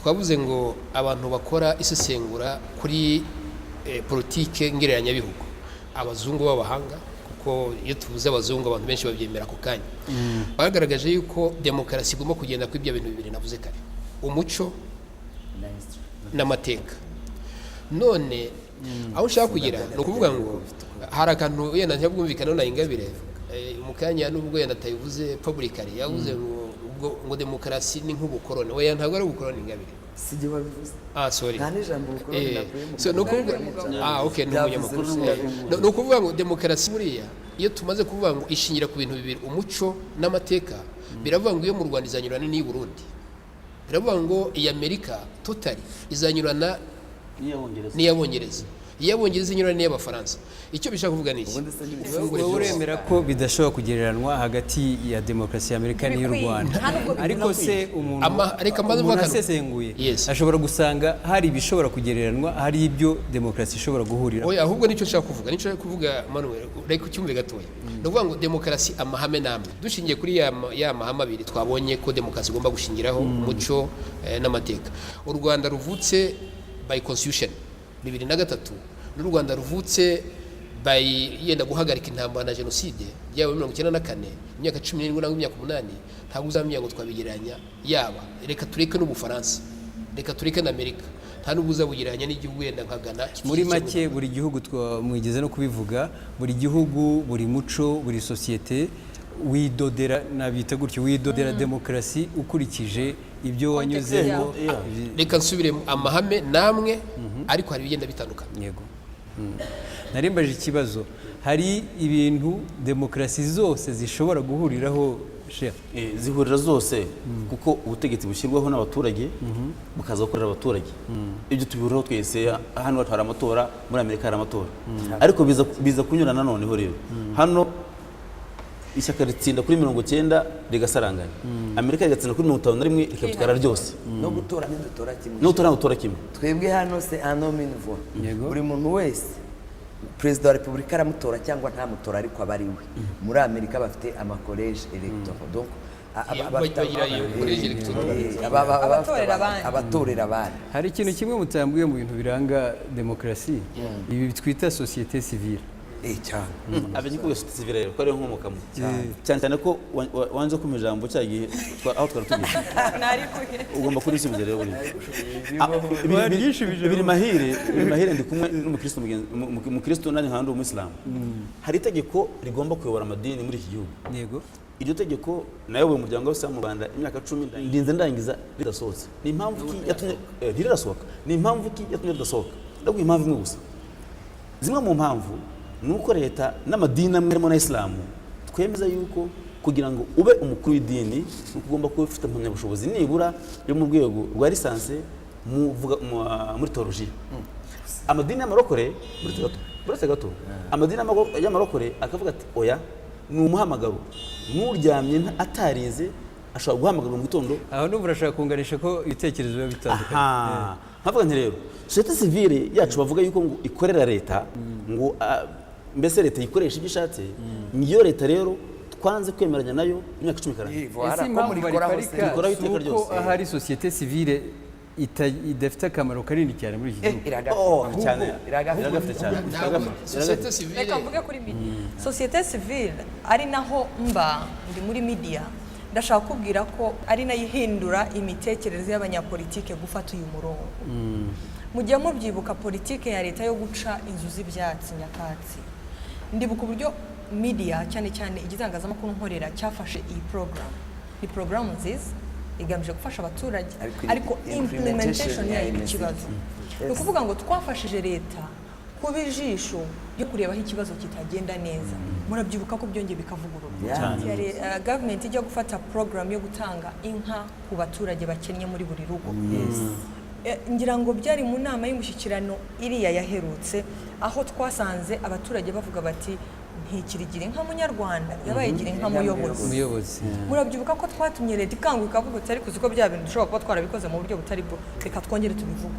Twavuze ngo abantu bakora isesengura kuri politike ngereranyabihugu, abazungu b'abahanga, kuko iyo tuvuze abazungu abantu benshi babyemera ako kanya, bagaragaje yuko demokarasi igomba kugenda kuri ibyo bintu bibiri navuze kare, umuco n'amateka. None aho ushaka kugera ni ukuvuga ngo hari akantu yenda ntabwumvikanaho na Ingabire mu kanya, nubwo yenda atabivuze publicly, yavuze ngo ngo demokarasi ni nk'ubukoroni. Oya, ntabwo ari ubukoroni, Ingabire. Si jye wabivuze. Ah, sorry. Nta n'ijambo ubukoroni nakuye mu So, ni ukuvuga, ah, okay, ni Byavuze umunyamakuru. Rushinga. Ni ukuvuga ngo demokarasi buriya iyo tumaze kuvuga ngo ishingira ku bintu bibiri, umuco n'amateka, biravuga ngo iyo mu Rwanda izanyurana n'iyi Burundi, biravuga ngo iyi Amerika totally izanyurana n'iy'Abongereza. N'iy'Abongereza, iy'Abongereza inyurana n'iy'Abafaransa. Icyo bishaka kuvuga ni iki? Ubundi se ni Wowe uremera ko bidashobora kugereranwa hagati ya demokarasi ya Amerika niy'u Ntibikwiye. Rwanda? Nta nubwo Ariko se umuntu Reka mbanze umuntu mvuge akantu. asesenguye Yes. ashobora gusanga hari ibishobora kugereranwa, hari ibyo demokarasi ishobora guhurira? Oya, ahubwo nicyo nshaka kuvuga, nicyo nshaka kuvuga, Manuel, reka ucyumve gatoya. Ni ukuvuga ngo demokarasi amahame n'amwe, dushingiye kuri ya mahame abiri twabonye ko demokarasi igomba gushingiraho, umuco n'amateka. U Rwanda ruvutse by constitution 2003 n'u Rwanda ruvutse by yenda guhagarika intambara na jenoside byaba 94, imyaka 17 nangwa imyaka 8, ntabwo uzamenya ngo twabigereranya. Yaba reka tureke n'Ubufaransa, reka tureke na Amerika, nta n'ubwo uzabugereranya n'igihugu wenda nka Ghana. Muri make, buri gihugu, mwigeze no kubivuga, buri gihugu, buri muco, buri sosiyete widodera, nabita gutyo, widodera demokarasi ukurikije ibyo wanyuzemo. Reka nsubiremo, amahame namwe, ariko hari ibigenda bitandukanye. Yego. Narimbaje ikibazo, hari ibintu demokarasi zose zishobora guhuriraho, shefu? Zihurira zose, kuko ubutegetsi bushyirwaho n'abaturage, bukaza gukorera abaturage. Ibyo tubihuriraho twese. Hano hari amatora, muri Amerika hari amatora, ariko biza kunyurana. Noneho rero hano ishyaka ritsinda kuri 90 rigasaranganya, Amerika rigatsinda kuri 51 rikabitwara ryose. No gutora ntidutora kimwe. No gutora ntabwo utora kimwe. Twebwe hano c'est un homme, une voix. Buri muntu wese, perezida wa repubulika aramutora cyangwa ntamutora, ariko aba ari we. Muri Amerika bafite ama collèges électoraux, donc bafite Bagira iyo collège électoral. Abatorera abandi. Abatorera abandi. Hari ikintu kimwe mutambwiye mu bintu biranga demokarasi, ibi twita société civile. Cyane. Amenye ko société civile rero ko ariyo nkomokamo cyane cyane, ko wanze kumpa ijambo cya gihe aho twari tugeze. Nari kuhe? Ugomba kurisubiza rero buriya. Biri mahire ndi kumwe n'umukristo mugenzi, umukristo nanjye nkaba ndi umuyisilamu. Hari itegeko rigomba kuyobora amadini muri iki gihugu. Iryo tegeko, nayoboye umuryango w'Abisilamu mu Rwanda imyaka 10, ndinze ndangiza ridasohotse. Ni impamvu ki yatumye ntirirasohoka? Ni impamvu ki yatumye ridasohoka? Ndaguha impamvu imwe gusa. Zimwe mu mpamvu ni uko leta n'amadini amwe harimo na Isilamu twemeza yuko kugira ngo ube umukuru w'idini ni uko ugomba kuba ufite impamyabushobozi nibura yo mu rwego rwa licence muri théologie. Amadini y'amarokore, buretse gato, buretse gato, amadini y'amarokore akavuga ati: "Oya, ni umuhamagaro, n'uryamye atarize ashobora guhamagarwa mu gitondo." Aho n'ubu urashaka kunganisha ko ibitekerezo biba bitandukanye. Aha nkavuga nti rero société civile yacu bavuga yuko ngo ikorera leta, ngo mbese leta yikoresha ibyo ishatse, niyo leta rero twanze kwemeranya nayo imyaka 10 ikarangira. Voilà, Ese ko impamvu murikoraho se? bariparika Turikoraho si iteka uko ryose. ahari société civile idafite akamaro kanini cyane muri iki gihugu? Iragafite. Oh, cyane. Iragafite. Iragafite cyane. Ntabwo société civile Reka mvuge kuri media. Société civile, ari naho mba ndi muri media, ndashaka kubwira ko ari nayo ihindura imitekerereze y'abanyapolitike gufata uyu murongo. Mujya mubyibuka politike ya leta yo guca inzu z'ibyatsi, nyakatsi? Ndibuka uburyo media, cyane cyane igitangazamakuru nkorera, cyafashe iyi porogaramu. Ni porogaramu nziza igamije gufasha abaturage, ariko ariko implementation implementation yayo yayo iba imeze ikibazo. ite? Ni ukuvuga ngo twafashije leta kuba ijisho ryo kureba aho ikibazo kitagenda neza. Murabyibuka ko byongeye bikavugururwa. Gavumenti ijya gufata porogaramu yo gutanga inka ku baturage bakennye muri buri rugo. Ngira ngo byari mu nama y'umushyikirano iriya yaherutse, aho twasanze abaturage bavuga bati: "Ntikirigira inka munyarwanda, yabaye gira inka muyobozi." Umuyobozi. Murabyibuka ko twatumye leta ikanguka ikavuga uti: "Ariko uzi ko bya bintu dushobora kuba twarabikoze mu buryo butari bwo, reka twongere tubivuge."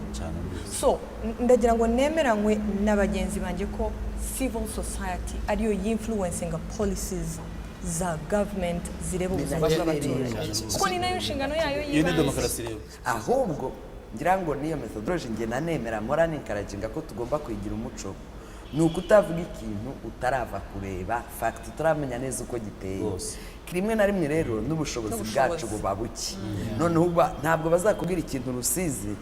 So ndagira ngo nemeranywe na bagenzi banjye ko civil society ariyo yinfluencinga policies za government zireba ubuzima bw'abaturage, kuko ni nayo nshingano yayo Iyo ni y'ibanze. demokarasi rero. Ahubwo Ngira ngo niyo methodology nge nanemera, mpora nencouraginga ko tugomba kwigira umuco, ni ukutavuga ikintu utarava kureba fact, utaramenya neza uko giteye. Rwose. Rimwe na rimwe rero n'ubushobozi N'ubushobozi. bwacu buba buke. Noneho ntabwo bazakubwira ikintu Rusizi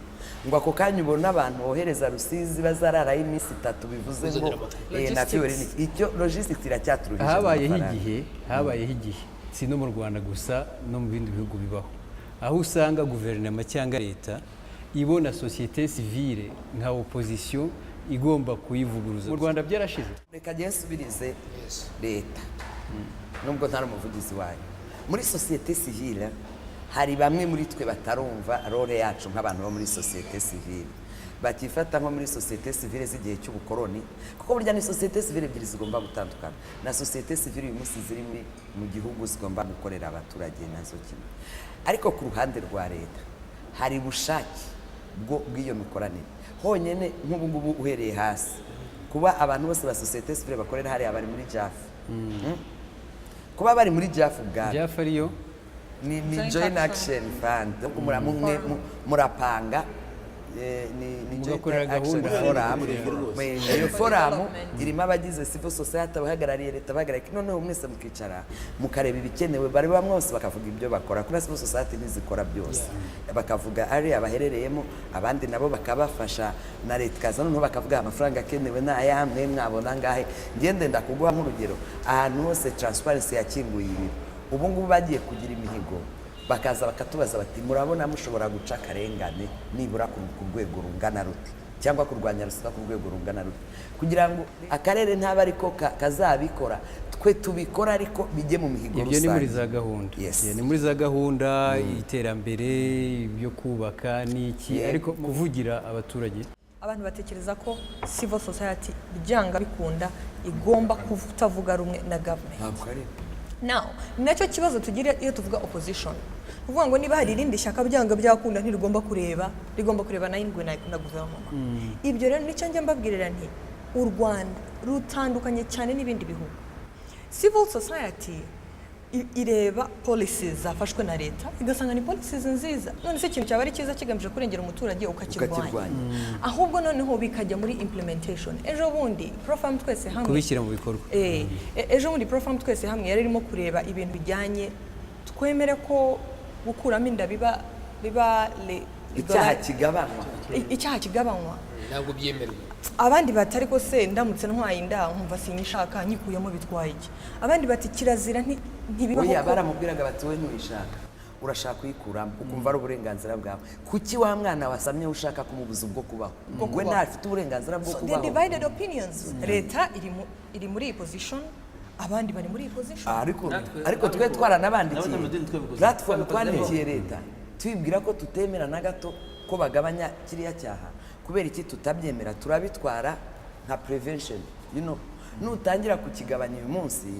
ngo ako kanya ubone abantu bohereza Rusizi bazararayo iminsi 3, bivuze ngo Uzanira amakuru. na Logistics. fuel icyo logistics iracyaturuhije mu Habayeho mafaranga. igihe, habayeho igihe, si no mu Rwanda gusa, no mu bindi bihugu bibaho, aho usanga guverinoma cyangwa leta ibona sosiyete sivile nka opposition igomba kuyivuguruza. Mu Rwanda byarashize. Reka njye nsubirize leta, nubwo ntari umuvugizi wayo. Muri sosiyete sivile hari bamwe muri twe batarumva role yacu nk'abantu bo muri sosiyete sivile, bakifata nko muri sosiyete sivile z'igihe cy'ubukoroni, kuko burya ni sosiyete sivile ebyiri zigomba gutandukana na sosiyete sivile uyu munsi ziri mu gihugu zigomba gukorera abaturage nazo kimwe. Ariko ku ruhande rwa leta hari ubushake bw'iyo mikoranire honyine. Nk'ubu ngubu uhereye hasi, kuba abantu bose ba sosiyete sivile bakorera hariya bari muri JAF. Kuba bari muri JAF ubwabo, JAF ariyo? Ni Joint Joint Action. Action Fund. Donc murapanga, ni Joint Mugakorera Action gahunda. Forum. Iyo forum Development. irimo abagize civil society, abahagarariye leta, abahagarariye, noneho mwese mukicara mukareba ibikenewe. Bari bamwe bose bakavuga ibyo bakora, kuko civil society ntizikora byose, bakavuga ari abaherereyemo, abandi nabo bakabafasha, na leta ikaza, noneho bakavuga amafaranga akenewe ni aya, mwe mwabona ngahe. Ngende ndakuguha nk'urugero, ahantu hose Transparency yakinguye ibiro, ubu ngubu bagiye kugira imihigo, bakaza bakatubaza bati: "Murabona mushobora guca akarengane nibura ku rwego rungana rute, cyangwa kurwanya ruswa ku rwego rungana rute?" Kugira ngo akarere ntaba ariko kazabikora, twe tubikora, ariko bijye mu mihigo Ibyo ni muri rusange. za gahunda. Yes. Yeah, ni muri za gahunda, iterambere, ibyo kubaka n'iki, ariko kuvugira abaturage? Abantu batekereza ko civil society byanga bikunda igomba kutavuga rumwe na government. Ntabwo ari Now, ni nacyo kibazo tugira iyo tuvuga opposition, kuvuga ngo niba hari irindi shyaka byanga byakunda ntirigomba kureba, rigomba kureba na indwi na guverinoma. Ibyo rero nicyo njya mbabwirira nti u Rwanda rutandukanye cyane n'ibindi bihugu. Civil society ireba policies zafashwe na leta, igasanga ni policies nziza. None se ikintu cyaba ari cyiza kigamije kurengera umuturage, ukakirwanya? Ukakirwanya. Ahubwo noneho bikajya muri implementation. Ejo bundi Pro-Femmes Twese Hamwe Kubishyira mu bikorwa. Ejo bundi Pro-Femmes Twese Hamwe yari irimo kureba ibintu bijyanye, twemere ko gukuramo inda biba Icyaha kigabanywa. Icyaha kigabanywa. Ntabwo byemerwa. Abandi bati: "Ariko se ndamutse ntwaye inda nkumva sinyishaka, nyikuyemo bitwaye iki?" Abandi bati: "Kirazira, ntibibaho Oya, baramubwiraga bati: "We ntuyishaka, urashaka kuyikuramo, ukumva ari uburenganzira bwawe. Kuki wa mwana wasamye ushaka kumubuza ubwo kubaho? Bwo We kubaho. ntafite uburenganzira bwo So the kubaho?" divided opinions, leta iri muri iyi position, abandi bari muri iyi position. Ariko twe twaranabandikiye N'abanyamadini twabikoze. platform, twandikiye leta tubibwira ko tutemera na gato ko bagabanya kiriya cyaha. Kubera iki tutabyemera? Turabitwara nka prevention. Nutangira kukigabanya uyu munsi,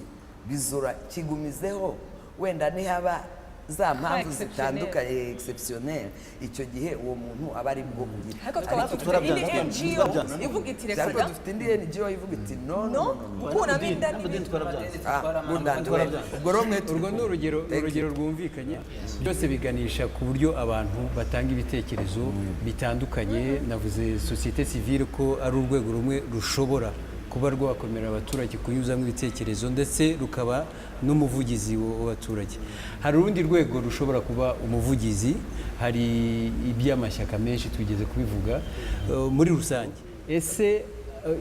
bizura kigumizeho, wenda nihaba za mpamvu Exceptionnel. zitandukanye, exceptionnel, icyo gihe uwo muntu aba ari bwo kugira. Ariko tukaba dufite Turabyanze, indi NGO turabyanze. ivuga iti: "Reka Ariko da." dufite indi NGO ivuga iti: "No, no, No, no, no, no." gukuramo inda N'amadini n'ibindi. twarabyanze. Ah, good, well. Ubwo rero mwe turi Urwo ni kumwe. urugero, Thank you. urugero rwumvikanye. Byose biganisha ku buryo abantu batanga ibitekerezo bitandukanye. Navuze sosiyete sivile ko ari urwego rumwe rushobora kuba rwakomerera abaturage kunyuzamo ibitekerezo, ndetse rukaba n'umuvugizi w'abaturage. Hari urundi rwego rushobora kuba umuvugizi, hari iby'amashyaka menshi, tugeze kubivuga. Muri rusange, ese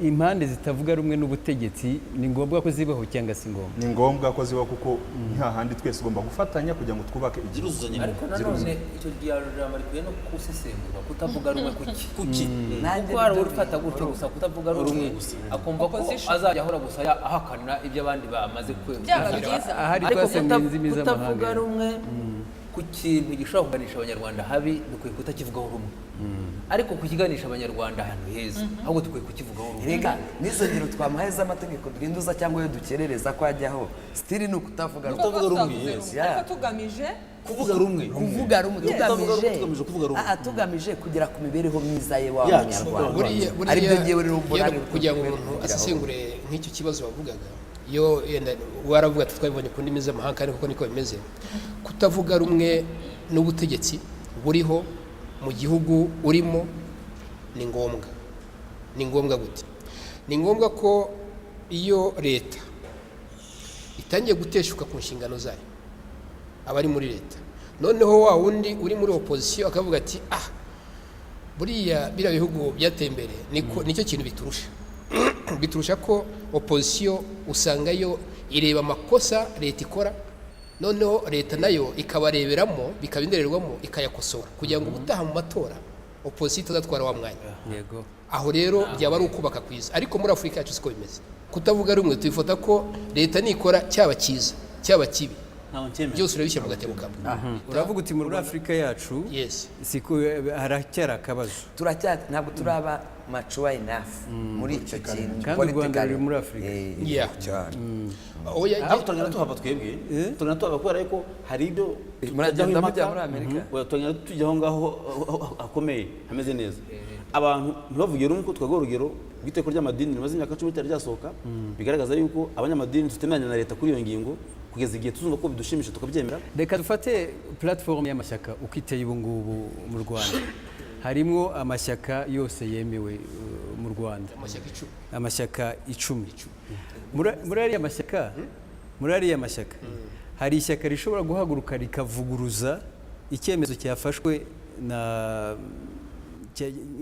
impande zitavuga rumwe n'ubutegetsi ni ngombwa ko zibaho cyangwa si ngombwa? Ni ngombwa ko zibaho, kuko nta handi twese ugomba gufatanya kugira ngo twubake igihugu. Ziruzuzanya. Ariko nanone icyo jambo rikwiye no gusesengurwa: kutavuga rumwe kuki? Kuki? Nanjye Kuko hari nibyo urufata gutyo gusa, kutavuga rumwe, akumva ko Opposition. azajya ahora gusa ahakana ibyo abandi bamaze Byaba kwemera. byiza. Ahari Ariko twase mu ndimi kutavuga z'amahanga. rumwe ku kintu gishobora kuganisha abanyarwanda habi, dukwiye kutakivugaho rumwe, ariko kukiganisha abanyarwanda ahantu heza, ahubwo dukwiye kukivugaho rumwe. Rega n'izo ngero twamuhaye z'amategeko duhinduza cyangwa iyo dukerereza ko ajyaho, still ni ukutavuga rumwe. Kutavuga rumwe, Tutavuze yes. rumwe. Yeah. Ariko tugamije Kuvuga rumwe. Kuvuga rumwe. Kutavuga rumwe, Tugamije tugamije kuvuga rumwe. Tugamije kugera ku mibereho myiza ye wa Yacu. munyarwanda. Buriya Aribyo ngewe rero mbona yenda kugira ngo umuntu asesengure nk'icyo kibazo wavugaga, iyo yenda waravuga ati twabibonye ku ndimi z'amahanga, kandi koko niko bimeze, kutavuga rumwe n'ubutegetsi buriho. mu gihugu urimo ni ngombwa. Ni ngombwa gute? Ni ngombwa ko iyo leta itangiye guteshuka ku nshingano zayo, abari muri leta, noneho wa wundi uri muri opozisiyo akavuga ati: "Ah, buriya biriya bihugu byateye imbere niko nicyo kintu biturusha." Ko opozisiyo usanga yo ireba amakosa leta ikora, noneho leta nayo ikabareberamo, bikaba indorerwamo, ikayakosora kugira ngo ubutaha mu matora opozisiyo itazatwara wa mwanya. Aho rero byaba ari ukubaka kwiza, ariko muri Afurika yacu siko bimeze. Kutavuga rumwe tubifata ko leta nikora, cyaba cyiza cyaba kibi, Ntabwo ncyemera. byose urabishyira mu gatebo kamwe. Uravuga uti muri Afurika yacu Yes. siko, haracyari akabazo. Ntabwo turaba mature enough muri icyo kintu. Kandi u Rwanda Politically. ruri muri Afurika. Cyane. Oya. Ariko turagenda tuhava twebwe, turagenda tuhava kubera yuko hari ibyo Muragenda tutajyaho mujya impaka. muri Amerika? Oya, turagenda tujya aho ngaho hakomeye hameze neza, abantu ntibavuge rumwe, ko twaguha urugero rw'iteko ry'amadini rimaze imyaka 10 ritari ryasohoka, bigaragaza yuko abanyamadini tutemeranya na leta kuri iyo ngingo kugeza igihe tuzumva ko bidushimisha tukabyemera. Reka dufate platform y'amashyaka uko iteye ubu ngubu mu Rwanda. Harimo amashyaka yose yemewe mu Rwanda. Amashyaka 10. Amashyaka 10. Muri ariya mashyaka hari ishyaka rishobora guhaguruka rikavuguruza icyemezo cyafashwe na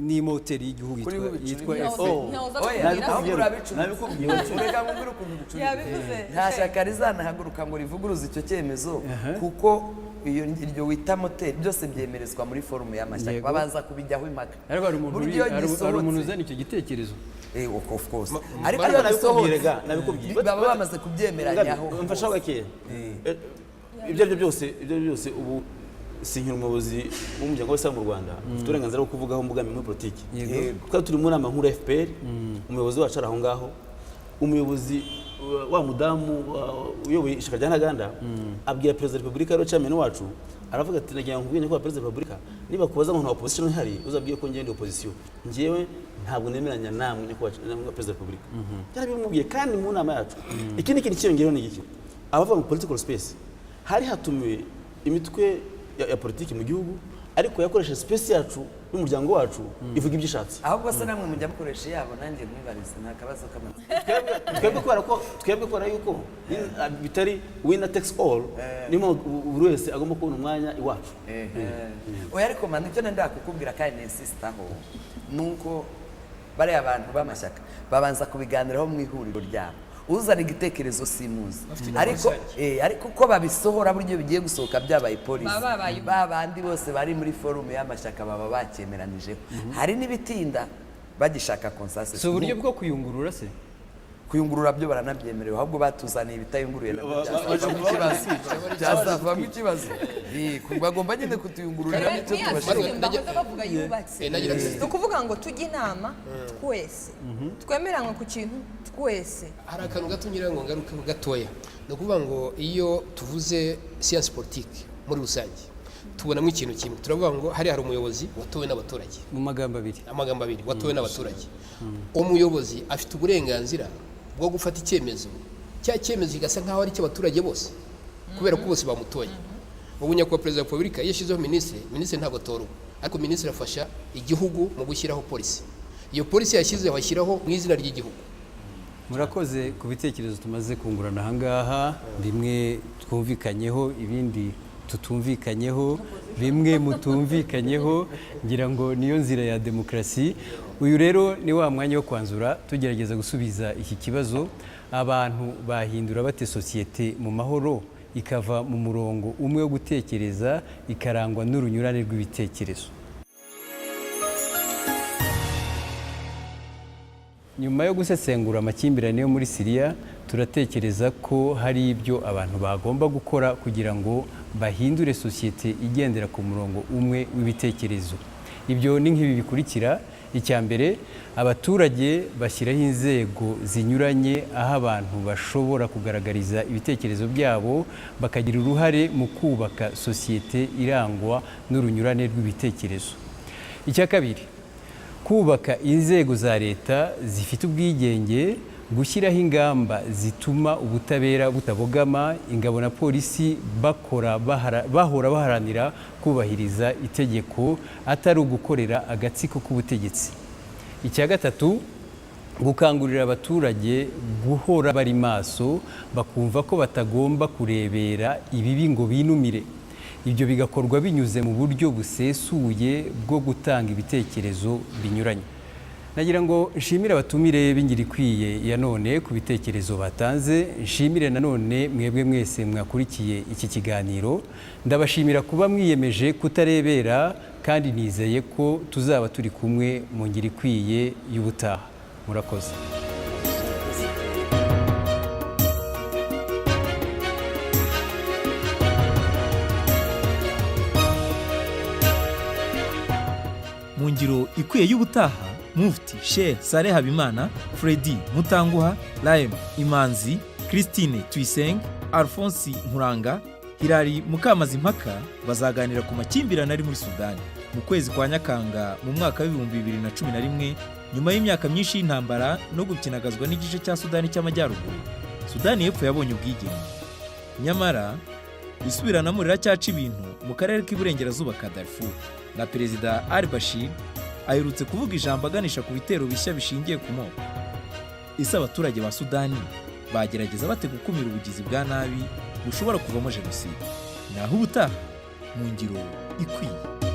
n'imoteri y'igihugu Kuri yitwa bo. FPR. Ntawe Oya, kubwira. ahubwo urabicuritse. Nabikubwiye. Reka nkubwire ukuntu bicuritse. Yabivuze. Nta shyaka rizanahaguruka ngo rivuguruze icyo cyemezo, kuko iyo iryo wita moteri byose byemerezwa muri forum y'amashyaka. Babanza kubijyaho impaka. Ariko hari umuntu Burya iyo hari umuntu gisohotse- uzana icyo gitekerezo. Of course, ariko Ariko iyo nabikubwiye gisohotse rega, nabikubwiye. baba bamaze kubyemeranyaho. Mfasha gakeya. Ibyo ari byo byose, ibyo ari byo byose, ubu sinkiri umuyobozi w'umuryango w'Abisilamu mu Rwanda, mfite uburenganzira bwo kuvugaho mbogamiye muri politiki. Twari turi mu nama nkuru ya FPR, umuyobozi wacu ari aho ngaho, umuyobozi wa mudamu uyoboye ishyaka rya Ntaganda abwira Perezida wa Repubulika, ariwe chairman wacu, aravuga ati: "Nagira ngo nkubwire nyakubahwa Perezida wa Repubulika, niba kubaza ngo nta opposition ihari, uzabwiye ko njyewe ndi opposition, njyewe ntabwo nemeranya namwe, nyakubahwa Perezida wa Repubulika." Yarabimubwiye kandi mu nama yacu. Ikindi kintu cyiyongereho ni iki: abavuga ngo political space, hari hatumiwe imitwe ya politiki mu gihugu, ariko yakoresheje space yacu y'umuryango wacu ivuga ibyo ishatse. Ahubwo se namwe mujya mukoresha iyabo? Nanjye mwibarize, nta kabazo k'amatsiko. Twebwe kubera yuko bitari winner takes all, niyo mpamvu buri wese agomba kubona umwanya iwacu. Oya, ariko man, icyo nenda kukubwira kandi ninsistaho ni uko bariya bantu b'amashyaka babanza kubiganiraho mu ihuriro ryabo. Uzana igitekerezo simuzi, Bafite inama ariko rusange. Ariko uko babisohora, buryo bigiye gusohoka byabaye policy, Baba babaye. ba bandi bose bari muri forum y'amashyaka baba bakemeranijeho. Hari n'ibitinda bagishaka consensus. Si uburyo bwo kuyungurura se? Kuyungurura byo baranabyemerewe, ahubwo batuzaniye ibitayunguruye nabyo byazavamo ikibazo, byazavamo ikibazo. Bagomba nyine kutuyungururira nicyo Niya tubashinzwe. system bahoze bavuga yubatse. Nagira Ni ukuvuga ngo tujye inama twese, twemeranywe ku kintu twese. Hari akantu gato ngira ngo ngarukeho gatoya. Ni ukuvuga ngo iyo tuvuze science politique muri rusange, tubonamo ikintu kimwe. Turavuga ngo hari umuyobozi watowe n'abaturage. Mu magambo abiri. Amagambo abiri, watowe n'abaturage. Umuyobozi afite uburenganzira bwo gufata icyemezo, cya cyemezo kigasa nk'aho ari icy'abaturage bose, kubera ko bose bamutoye. Ubu nyakubahwa Perezida wa Repubulika iyo ashyizeho minisitiri, minisitiri ntabwo atorwa, ariko minisitiri afasha igihugu mu gushyiraho policy. Iyo policy yashyizeho, ashyiraho mu izina ry'igihugu. Murakoze ku bitekerezo tumaze kungurana ahangaha. Bimwe twumvikanyeho, ibindi tutumvikanyeho, bimwe mutumvikanyeho. Ngira ngo niyo nzira ya demokarasi. Uyu rero ni wa mwanya wo kwanzura, tugerageza gusubiza iki kibazo: abantu bahindura bate sosiyete mu mahoro, ikava mu murongo umwe wo gutekereza, ikarangwa n'urunyurane rw'ibitekerezo? Nyuma yo gusesengura amakimbirane yo muri Siriya, turatekereza ko hari ibyo abantu bagomba gukora kugira ngo bahindure sosiyete igendera ku murongo umwe w'ibitekerezo. Ibyo ni nk'ibi bikurikira: Icya mbere, abaturage bashyiraho inzego zinyuranye aho abantu bashobora kugaragariza ibitekerezo byabo, bakagira uruhare mu kubaka sosiyete irangwa n'urunyurane rw'ibitekerezo. Icya kabiri, kubaka inzego za leta zifite ubwigenge. Gushyiraho ingamba zituma ubutabera butabogama, ingabo na polisi bakora bahora baharanira kubahiriza itegeko, atari ugukorera agatsiko k'ubutegetsi. Icya gatatu, gukangurira abaturage guhora bari maso, bakumva ko batagomba kurebera ibibi ngo binumire. Ibyo bigakorwa binyuze mu buryo busesuye bwo gutanga ibitekerezo binyuranye. Nagira ngo nshimire abatumire b'Ingiro Ikwiye ya none ku bitekerezo batanze, nshimire nanone mwebwe mwese mwakurikiye iki kiganiro. Ndabashimira kuba mwiyemeje kutarebera, kandi nizeye ko tuzaba turi kumwe mu Ngiro Ikwiye y'ubutaha. Murakoze. Mu Ngiro Ikwiye y'ubutaha, Mufti Sheikh Saleh Habimana, Freddy Mutanguha, Raem Imanzi, Christine Tuyisenge, Alphonse Nkuranga, Hilary Mukamazimpaka bazaganira ku makimbirane ari muri Sudani. Mu kwezi kwa Nyakanga mu mwaka wa 2011, nyuma y'imyaka myinshi y'intambara no gukinagazwa n'igice cya Sudani cy'Amajyaruguru, Sudani y'Epfo yabonye ubwigenge. Nyamara isubiranamo riracyaca ibintu mu karere k'iburengerazuba ka Darfur, na Perezida Al Bashir aherutse kuvuga ijambo aganisha ku bitero bishya bishingiye ku moko. Ese abaturage ba Sudani bagerageza bate gukumira ubugizi bwa nabi bushobora kuvamo jenoside? Naho ubutaha mu Ngiro Ikwiye.